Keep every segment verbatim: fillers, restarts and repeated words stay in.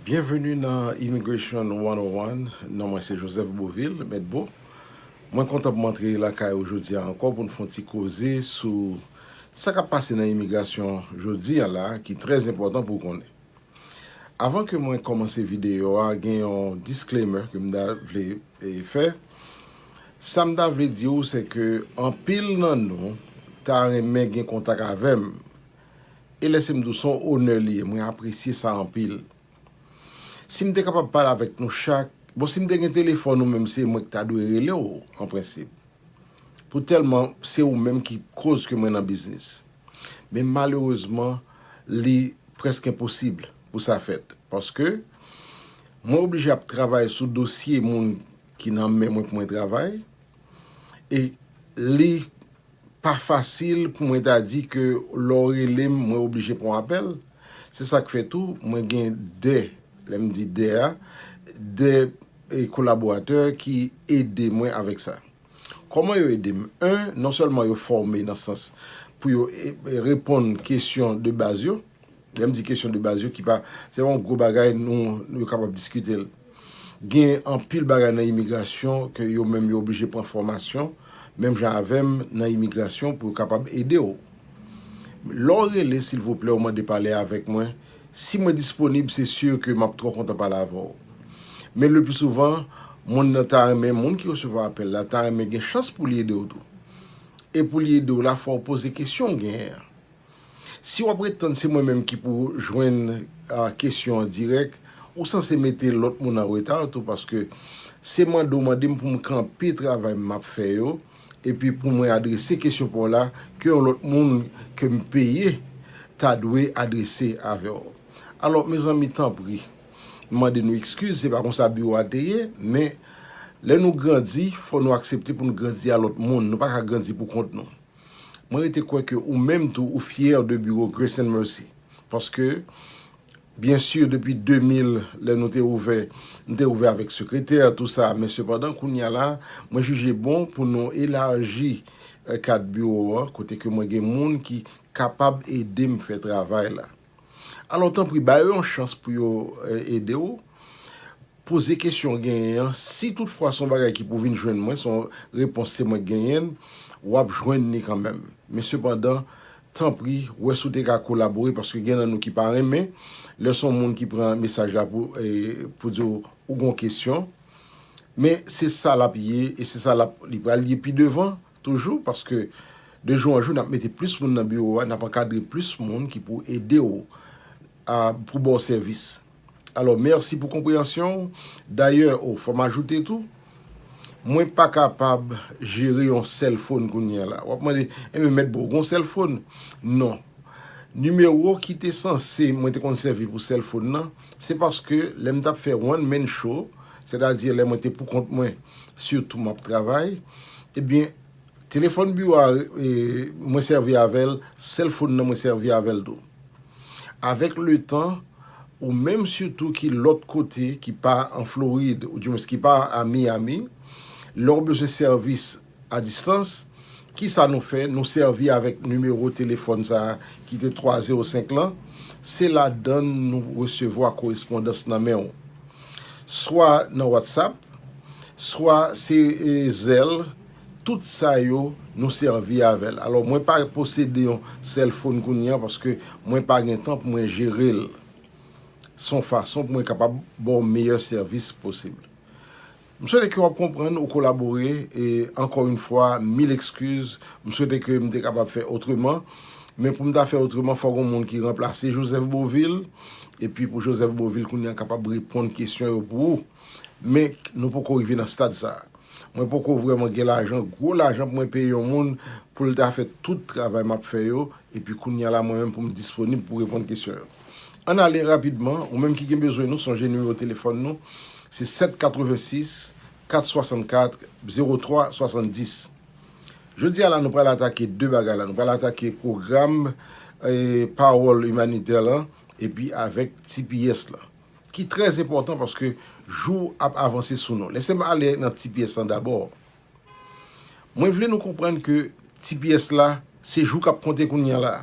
Byenveni nan Immigration one oh one. Non mwen se Joseph Beauvil, Mèt Bo. Mwen kontan pou m antre lakay ou jodi a ankò pou n fè yon ti koze sou sa k ap pase nan imigrasyon jodi a la, ki trè enpòtan pou w konnen. Avan ke mwen kòmanse videyo a, gen yon disclaimer ke m ta vle e, fè. Sa m ta vle di w, se ke anpil nan nou ta renmen gen kontak avè m. E lèse m di w, se yon onè li ye, mwen apresye sa anpil. Si m te kapab pale avèk nou chak, bon, si m te gen telefòn ou menm, se mwen ki ta dwe rele w, an prensip. Pou tèlman se ou menm ki koz ke mwen nan biznis. Men malerezman, li prèske enposib pou sa fèt. Paske mwen oblije ap travay sou dosye moun ki nan men mwen pou mwen travay. E li pa fasil pou mwen ta di ke lè w rele m, mwen oblije pran apèl. Se sa k fè tou, mwen gen de, lè m di de a, de e, kolaboratè ki ede mwen avèk sa. Kòman yo ede m? En, non sèlman yo fòme nan sans pou yo e, e, reponn kesyon de baz yo. Lè m di kesyon de baz yo, ki pa, se pa yon gwo bagay, nou, nou kapab diskite l. Gen anpil bagay nan imigrasyon ke yo menm yo oblije pran fòmasyon, menm jan avè m nan imigrasyon pou yo kapab ede w. Lè w rele, silvouplè, ou mande pale avèk mwen. Si mwen disponib, se si ke m ap twò kontan pale avè w. Men le pli souvan, moun nan ta renmen, moun ki resevwa apèl la, ta renmen gen chans pou li ede w tou. E pou li ede w la, fò w poze kesyon w genyen an. Si w ap ret tann se mwen menm ki pou jwenn a, kesyon an dirèk, ou sanse mete lòt moun an reta tou, paske se mande w mande m pou m kanpe travay m ap fè yo, epi pou mwen adrese kesyon pa w la ke yon lòt moun ke m peye ta dwe adrese avè w. Alò, mezanmi, tanpri, m mande nou ekskiz, se pa konsa biwo a te ye, men lè nou grandi, fò nou aksepte pou nou grandi a lòt moun. Nou pa ka grandi pou kont nou. Mwen rete kwè ke ou menm tou, ou fyè de biwo Grace and Mercy. Paske, byen si, depi de mil, lè nou te ouvè, nou te ouvè avèk sekretè, tou sa, men sepandan, kounye a la, mwen jije bon pou nou elaji eh, kad biwo an, kote ke mwen gen moun ki kapab ede m fè travay la. Alò, tanpri, ba yo yon chans pou yo eh, ede w. Poze kesyon w genyen an. Si toutfwa se yon bagay ki pou vin jwenn mwen, se yon repons se mwen k genyen l, w ap jwenn li kanmenm. Men sepandan, tanpri, wè si w te ka kolabore, paske gen nan nou ki pa renmen lè se yon moun ki pran mesaj la pou, eh, pou di w ou gon kesyon. Men se sa l ap ye, e se sa l ap, li pral ye pi devan toujou, paske de jou an jou, n ap mete plis moun nan biwo a, n ap ankadre plis moun ki pou ede w a, pou ba w sèvis. Alò, mèsi pou konpreyansyon w. Dayè, o, fò m ajoute tou, mwen pa kapab jere yon sèl fòn kounye a la. W ap mande, enben, Mèt Bo, w gon sèl fòn? Non. Nimewo ki te sanse mwen te konn sèvi pou sèl fòn nan, se paske lè m t ap fè one man show, sètadi lè mwen te pou kont mwen, sitou m ap travay, ebyen, telefòn biwo a, e, mwen sèvi avè l, sèl fòn nan mwen sèvi avè l tou. Avèk letan, ou menm sitou ki lòt kote, ki pa an Florid, oudimwens ki pa a Miami, lè w bezwen sèvis a distans, kisa nou fè? Nou sèvi avèk nimewo telefòn sa a ki te twa zewo senk lan. Se ladan l nou resevwa korespondans nan men w. Swa nan WhatsApp, swa se, e, Zelle, tout sa yo nou sèvi avè l. Alò, mwen pa posede yon sèl fòn kounye a paske mwen pa gen tan pou mwen jere l. Se yon fason pou mwen kapab ba w meyè sèvis posib. M swete ke w ap konprann, ou kolabore, e ankò yon fwa, mil ekskiz. M swete ke m te kapab fè otreman. Men pou m ta fè otreman, fòk yon moun ki ranplase Joseph Beauvil, epi pou Joseph Beauvil kounye a kapab reponn kesyon yo pou ou. Men nou poko rive nan stad sa a. Mwen poko vrèman gen lajan, gwo lajan pou mwen peye yon moun pou l ta fè tout travay m ap fè yo, epi kounye a la mwen menm pou m disponib pou reponn kesyon yo. Ann ale rapidman, ou menm ki gen bezwen nou, sonje nimewo telefòn nou, se sèt katrevensis, kat swasannkat, zewo twa swasanndis. Jodi a la, nou pral atake de bagay la. Nou pral atake pwogram, e, pawòl imanitè lan, epi avèk T P S lan, ki trè enpòtan paske jou ap avanse sou nou. Lese m ale nan T P S lan dabò. Mwen vle nou konprann ke T P S la, se jou k ap konte kounye a la.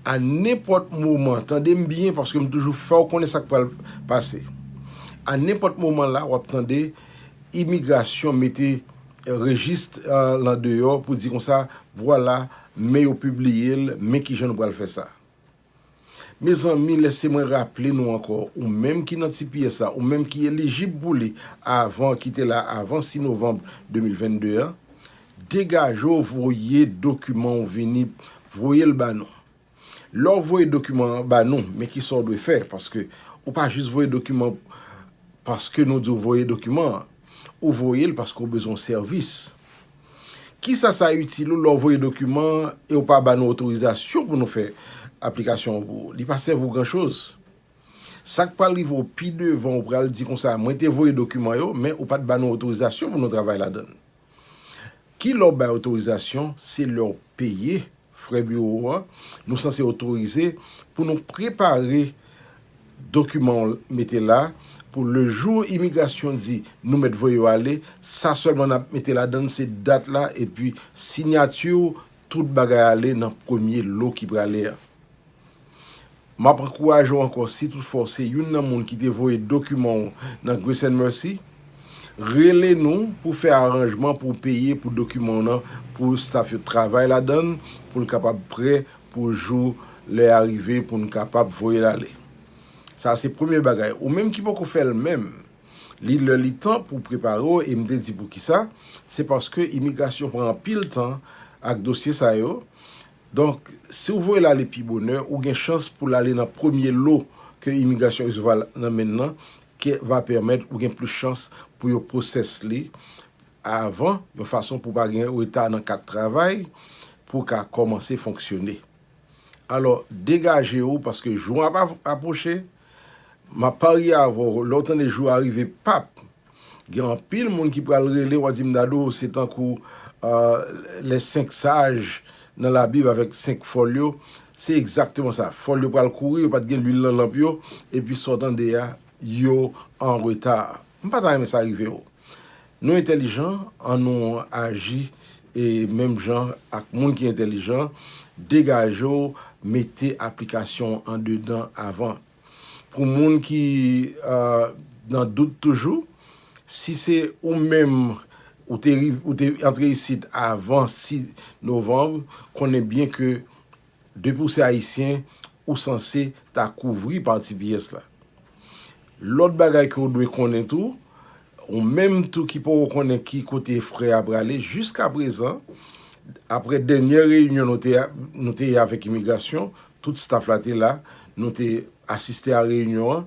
A nenpòt moman, tande m byen paske m toujou fè w konnen sa k pral pase. A nenpòt moman la, w ap tande imigrasyon mete rejis lan deyò pou di konsa, vwala, men yo pibliye l, men kijan nou pral fè sa. Mezanmi, lèse mwen raple nou ankò, ou menm ki nan T P S la, ou menm ki elijib pou li avan, ki te la avan sis novanm de mil vennde a, degaje w, voye dokiman w vini, voye l ba nou. Lè w voye dokiman an ba nou, men kisa w dwe fè, paske ou pa jis voye dokiman paske nou di w voye dokiman an. Ou voye l paske w bezwen yon sèvis. Kisa sa itil ou lè w voye dokiman an e w pa ba nou otorizasyon pou nou fè aplikasyon an pou ou? Li pa sèvi w gran choz. Sa k pral rive w pi devan, ou pral di konsa, mwen te voye dokiman yo, men ou pa t ba nou otorizasyon pou nou travay ladan l. Ki lè w bay otorizasyon? Se lè w peye frè biwo an. Nou sanse otorize pou nou prepare dokiman w mete la, pou le jou imigrasyon di nou mèt voye w ale, sa sèlman n ap mete ladan l, se dat la epi siyati w, tout bagay ale nan premye lo ki prale a. M ap ankouraje w ankò, si toutfwa w se youn nan moun ki te voye dokiman w nan Grace and Mercy, rele nou pou fè aranjman pou w peye pou dokiman w nan, pou staff yo travay ladan l, pou l kapab prè pou jou lè a rive pou n kapab voye l ale. Sa a se premye bagay. Ou menm ki poko fè l menm, li lè li tan pou w prepare w, e m te di poukisa, se paske imigrasyon pran anpil tan ak dosye sa yo. Donk, si w voye l ale pi bonè, ou gen chans pou l ale nan premye lo ke imigrasyon resevwa nan men l nan, ki va pèmèt ou gen plis chans pou yo pwosès li avan, yon fason pou w pa gen reta nan kat travay, pou w ka kòmanse fonksyone. Alò, degaje w, paske jou an ap av-, apwoche. M ap parye avè w, lè w tande jou a rive, pap, gen anpil moun ki pral rele w, w a di, m Dadou, se tankou, euh, les cinq sages nan Labib avèk senk fòl yo. Se egzakteman sa. Fòl yo pral kouri, yo pa t gen lwil nan lanp yo, epi sa w tande a, yo an reta. M pa ta renmen sa rive w. Nou entèlijan, ann nou aji e menm jan ak moun ki entèlijan, degaje w, mete aplikasyon an andedan avan. Pou moun ki, euh, nan dout toujou, si se ou menm, ou te riv-, ou te antre isit avan sis novanm, konnen byen ke depi w se ayisyen, ou sanse ta kouvri pa T P S la. Lòt bagay ke w dwe konnen tou, ou menm tou ki poko konnen ki kote frè a prale, jiskaprezan, apre dènye reyinyon nou te, nou te ye avèk imigrasyon, tout staff la te la, nou te asiste a reyinyon an,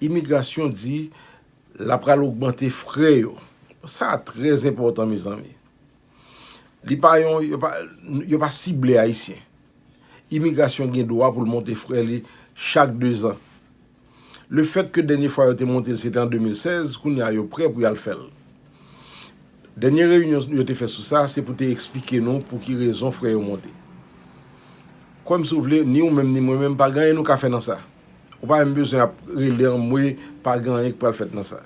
imigrasyon di l ap pral ogmante frè yo. Sa a trè enpòtan, mezanmi. Li pa yon, yo pa, yo pa sible Ayisyen. Imigrasyon gen dwa pou l monte frè li chak dezan. Lefèt ke dènye fwa yo te monte l, se te an de mil sèz, kounye a yo prè pou y al fè l. Dènye reyinyon yo te fè sou sa, se pou te eksplike nou pou ki rezon frè yo monte. Kwè m si w vle, ni ou menm ni mwen menm, pa gen anyen nou ka fè nan sa. Ou pa menm bezwen ap rele anmwe, pa gen anyen k pral fèt nan sa.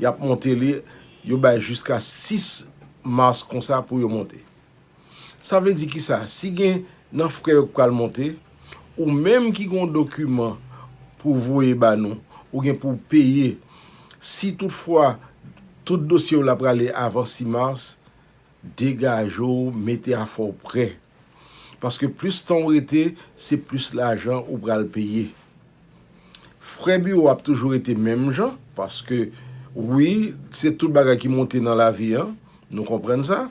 Y ap monte li, yo bay jiska sis mas konsa pou yo monte. Sa vle di kisa? Si gen nan frè yo k pral monte, ou menm ki gen yon dokiman pou voye ba nou, ou gen pou w peye, si toutfwa tout dosye w la prale avan sis mas, degaje w, mete afè w prè. Paske plis tan w rete, se plis lajan ou pral peye. Frè biwo ap toujou rete menm jan, paske, wi, se tout bagay ki monte nan lavi an, nou konprann sa.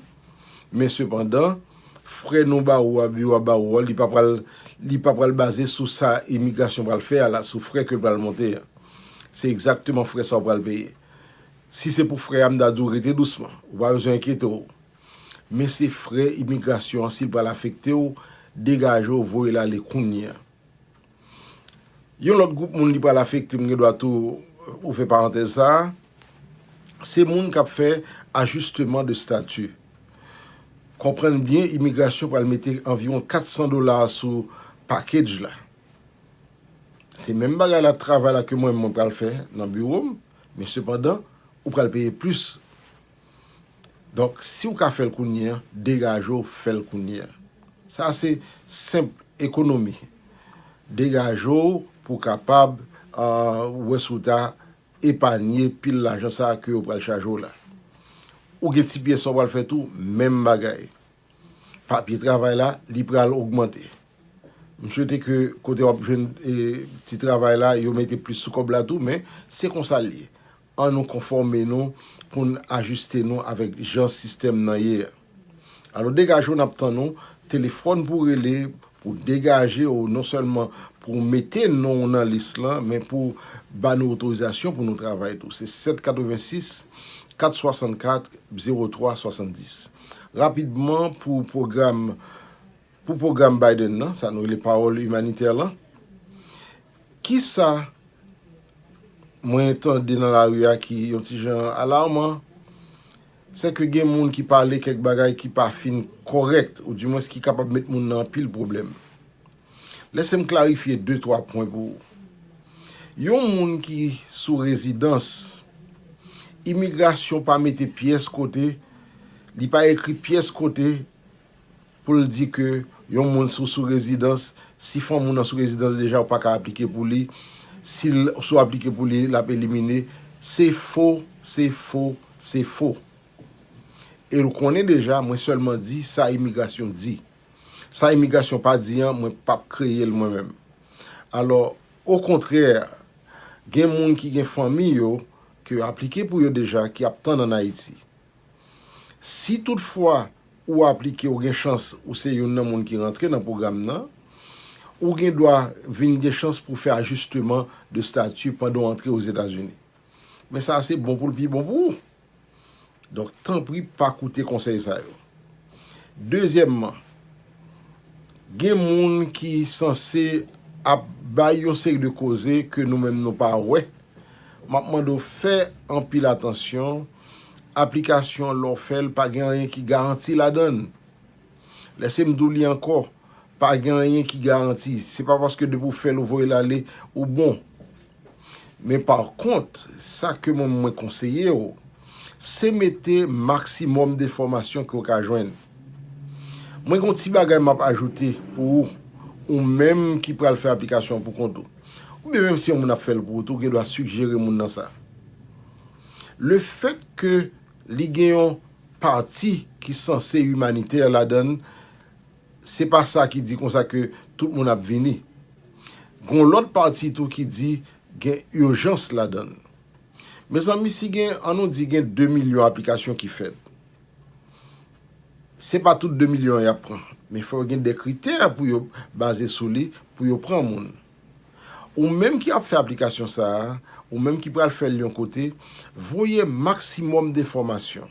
Men sepandan, frè nou ba ou a, biwo a ba ou a, li pa pral, li pa pral baze sou sa imigrasyon pral fè a la, sou frè ke l pral monte a. Se egzakteman frè sa w pral peye. Si se pou frè a, m ta di w rete dousman, ou pa bezwen enkyete w. Men se frè imigrasyon an, si l pral afekte w, degaje w, voye l ale kounye a. Yon lòt gwoup moun li pral afekte, m gen dwa tou ouvè parantèz sa a, se moun k ap fè ajisteman de stati. Konprann byen, imigrasyon pral mete anviwon kat san dola sou package la. Se menm bagay la, travay la ke mwen, mwen pral fè nan biwo m, men sepandan, ou pral peye plis. Donk, si w ka fè l kounye a, degaje w, fè l kounye a. Sa se senp ekonomi. Degaje w pou w kapab, ah, wè si w ta epanye pil lajan sa a ke yo pral chaje w la. Ou gen ti pyès sa w pral fè tou, menm bagay. Papye travay la, li pral ogmante. M swete ke kote w ap jwenn, eh, ti travay la, yo mete plis sou kòb la tou, men se konsa l ye. Ann nou konfòme nou pou n ajiste nou avèk jan sistèm nan ye a. Alò, degaje w, n ap tann ou. Telefòn pou w rele, pou degaje w, non sèlman pou w mete non w nan lis lan, men pou w ba nou otorizasyon pou nou travay tou. Se sèt katrevensis, kat swasannkat, zewo twa swasanndis. Rapidman, pou pwogram, pou pwogram Biden nan, sa nou rele pawòl imanitè lan, kisa mwen tande nan lari a ki yon ti jan alarman, se ke gen moun ki pale kèk bagay ki pa fin kòrèk, oudimwens ki kapab met moun nan anpil pwoblèm. Lèse m klarifye de, twa pwen pou ou. Yon moun ki sou rezidans, imigrasyon pa mete pyès kote, li pa ekri pyès kote, pou l di ke yon moun sou, sou rezidans, si fanmi w nan sou rezidans deja, ou pa ka aplike pou li, si l, si w aplike pou li, l ap elimine. Se fo, se fo, se fo. E ou konnen deja, mwen sèlman di sa imigrasyon di. Sa imigrasyon pa di an, mwen p ap kreye l mwen menm. Alò, okontrè, gen moun ki gen fanmi yo, ke yo aplike pou yo deja, ki ap tann ann Ayiti. Si toutfwa ou aplike, ou gen chans, ou se youn nan moun ki rantre nan pwogram nan, ou gen dwa vin gen chans pou fè ajisteman de stati pandan w antre Ozetazini. Men sa se bon pou l pi bon pou ou. Donk, tanpri, pa koute konsèy sa yo. Dezyèmman, gen moun ki sanse ap bay yon seri de koze ke nou menm nou pa wè. M ap mande w fè anpil atansyon. Aplikasyon, lè w fè l, pa gen anyen ki garanti ladan l. Lèse m di w li ankò, pa gen anyen ki garanti. Se pa paske depi w fè l, ou voye l ale, ou bon. Men pa kont, sa ke mwen, mwen konseye w, se mete maksimòm de enfòmasyon ke w ka jwenn. Mwen gen yon ti bagay m ap ajoute pou ou, ou menm ki pral fè aplikasyon pou kont ou. Oubyen menm si yon moun ap fè l pou ou tou, ou gen dwa sijere moun nan sa. Lefèt ke li gen yon pati ki sanse imanitè ladan l, se pa sa ki di konsa ke tout moun ap vini. Gon lòt pati tou ki di gen ijans ladan l. Mezanmi, si gen, ann nou di gen de milyon aplikasyon ki fèt. Se pa tout de milyon y ap pran, men fò yo gen de kritè pou yo baze sou li, pou yo pran moun. Ou menm ki ap fè aplikasyon sa a, ou menm ki pral fè l yon kote, voye maksimòm de enfòmasyon.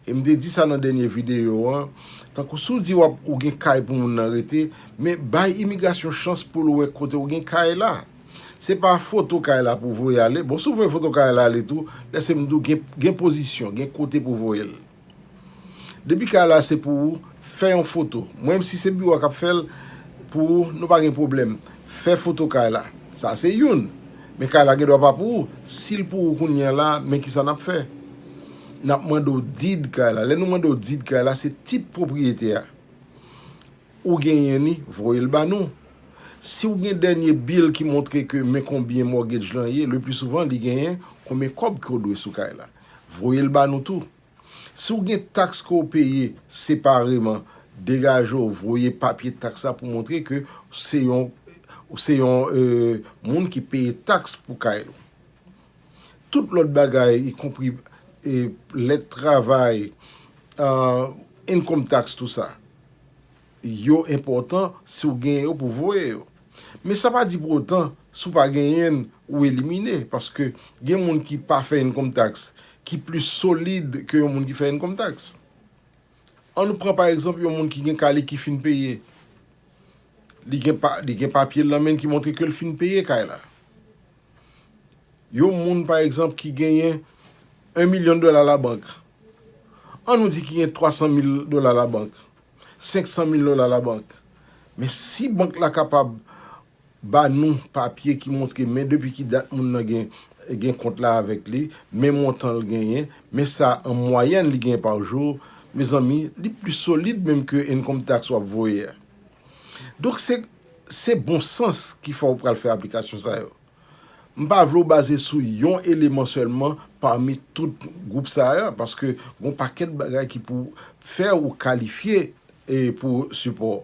E m te di sa nan dènye videyo an, tankou si w di w ap, ou gen kay pou moun nan rete, men bay imigrasyon chans pou l wè kote w gen kay la. Se pa foto kay la pou voye ale. Bon, si w voye foto kay la ale tou, lèse m di w gen, gen pozisyon, gen kote pou voye l. Depi kay la se pou ou, fè yon foto. Mwen menm si se biwo a k ap fè l pou ou, nou pa gen pwoblèm. Fè foto kay la. Sa se youn. Men kay la gen dwa pa pou ou. Si l pou ou kounye a la, men kisa n ap fè? N ap mande w deed kay la. Lè nou mande w deed kay la, se tit pwopriyete a. Ou genyen li, voye l ba nou. Si w gen dènye bill ki montre ke men konbyen mortgage lan ye, le pli souvan li genyen konbyen kòb ke w dwe sou kay la. Voye l ba nou tou. Si w gen taks ke w peye separeman, degaje w voye papye taks la pou montre ke se yon, se yon, eh, moun ki peye taks pou kay ou. Tout lòt bagay, ikonpri, eh, lèt travay, ah, income tax, tou sa. Yo enpòtan si w gen yo pou voye yo. Men sa pa di pou otan, si w pa genyen l, ou elimine, paske gen moun ki pa fè income tax, ki plis solid ke yon moun ki fè income tax. Ann nou pran pa egzanp yon moun ki gen kay li ki fin peye. Li gen pa, li gen papye l nan men l ki montre ke l fin peye kay la. Yon moun pa egzanp ki genyen yon milyon dola labank. Ann nou di ki gen twa san mil dola labank, senk san mil dola labank. Men si bank la kapab ba nou papye ki montre men depi ki dat moun nan gen, gen kont la avèk li, men montan l genyen, men sa an mwayèn li genyen pa jou, mezanmi, li plis solid menm ke income tax w ap voye a. Donk se Se bon sans ki fè w pral fè aplikasyon sa yo. M pa vle w baze sou yon eleman sèlman pami tout gwoup sa a, paske gon pakèt bagay ki pou fè ou kalifye e pou sipò.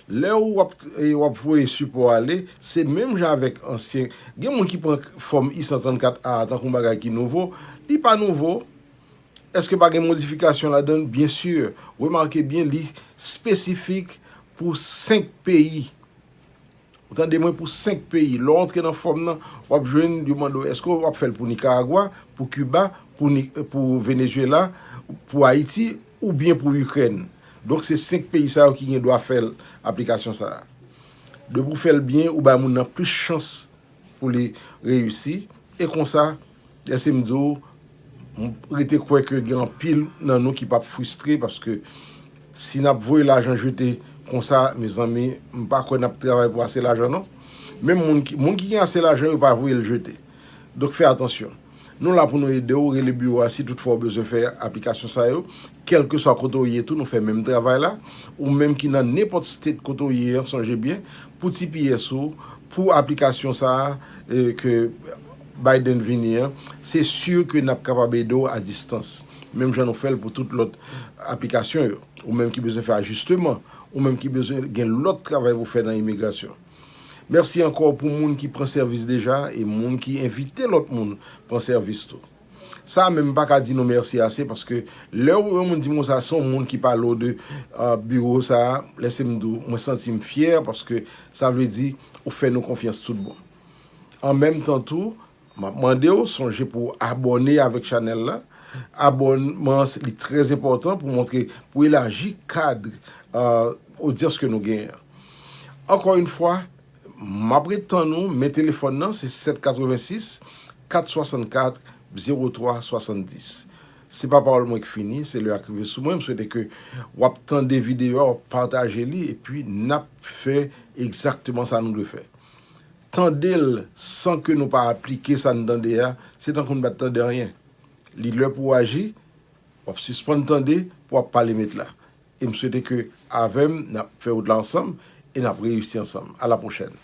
Lè w ap, e, w ap voye sipò ale, se menm jan avèk ansyen. Gen moun ki pran fòm I san trannkat A tankou yon bagay ki nouvo. Li pa nouvo. Èske pa gen modifikasyon ladan l? Byen si. Remake byen, li espesifik pou senk peyi. Ou tande mwen, pou senk peyi. Lè w antre nan fòm nan, w ap jwenn yo mande w, èske w ap fè l pou Nikaragwa, pou Kiba, pou, Ni- pou Venezuela, pou Ayiti, oubyen pou Ikrèn. Donk, se senk peyi sa yo ki gen dwa fè l, aplikasyon sa a. Depi w fè l byen, ou bay moun nan plis chans pou li reyisi. E konsa, lèse m di w, m rete kwè ke gen anpil nan nou ki p ap fristre, paske si n ap voye lajan jete konsa, mezanmi, m pa kwè n ap travay pou ase lajan, non. Menm moun ki, moun ki gen ase lajan, yo pa voye l jete. Donk, fè atansyon. Nou la pou nou ede w, rele biwo a si toutfwa w bezwen fè aplikasyon sa yo, kèlkeswa kote w ye tou, nou fè menm travay la. Ou menm ki nan nenpòt state kote w ye an, sonje byen, pou T P S ou, pou aplikasyon sa a, e, ke Biden vini an, se si ke n ap kapab ede w a distans. Menm jan nou fè l pou tout lòt aplikasyon yo. Ou menm ki bezwen fè ajisteman, ou menm ki bezwen gen lòt travay pou fè nan imigrasyon. Mèsi ankò pou moun ki pran sèvis deja e moun ki envite lòt moun pran sèvis tou. Sa a menm, m pa ka di nou mèsi ase, paske lè yon moun di m konsa, se yon moun ki pale w de, euh, biwo sa a, lèse m di w, mwen santi m fyè, paske sa vle di ou fè nou konfyans tout bon. An menm tan tou, m ap mande w sonje pou w abòne avèk chanèl la. Abònman an, li trè enpòtan pou montre, pou elaji kad, euh, odyans ke nou genyen an. Ankò yon fwa, m ap ret tann ou, men telefòn nan, se sèt katrevensis, kat swasannkat, zewo twa swasanndis. Se pa pawòl mwen ki fini, se lè a k rive sou mwen. M swete ke w ap tande videyo a, w ap pataje li, epi n ap fè egzakteman sa nou dwe fè. Tande l san ke nou pa aplike sa n tande a, se tankou n pa t tande anyen. Li lè pou w aji, w ap sispann tande, pou w ap pale met la. E m swete ke avè m, n ap fè wout la ansanm e n ap reyisi ansanm. A la pwochèn.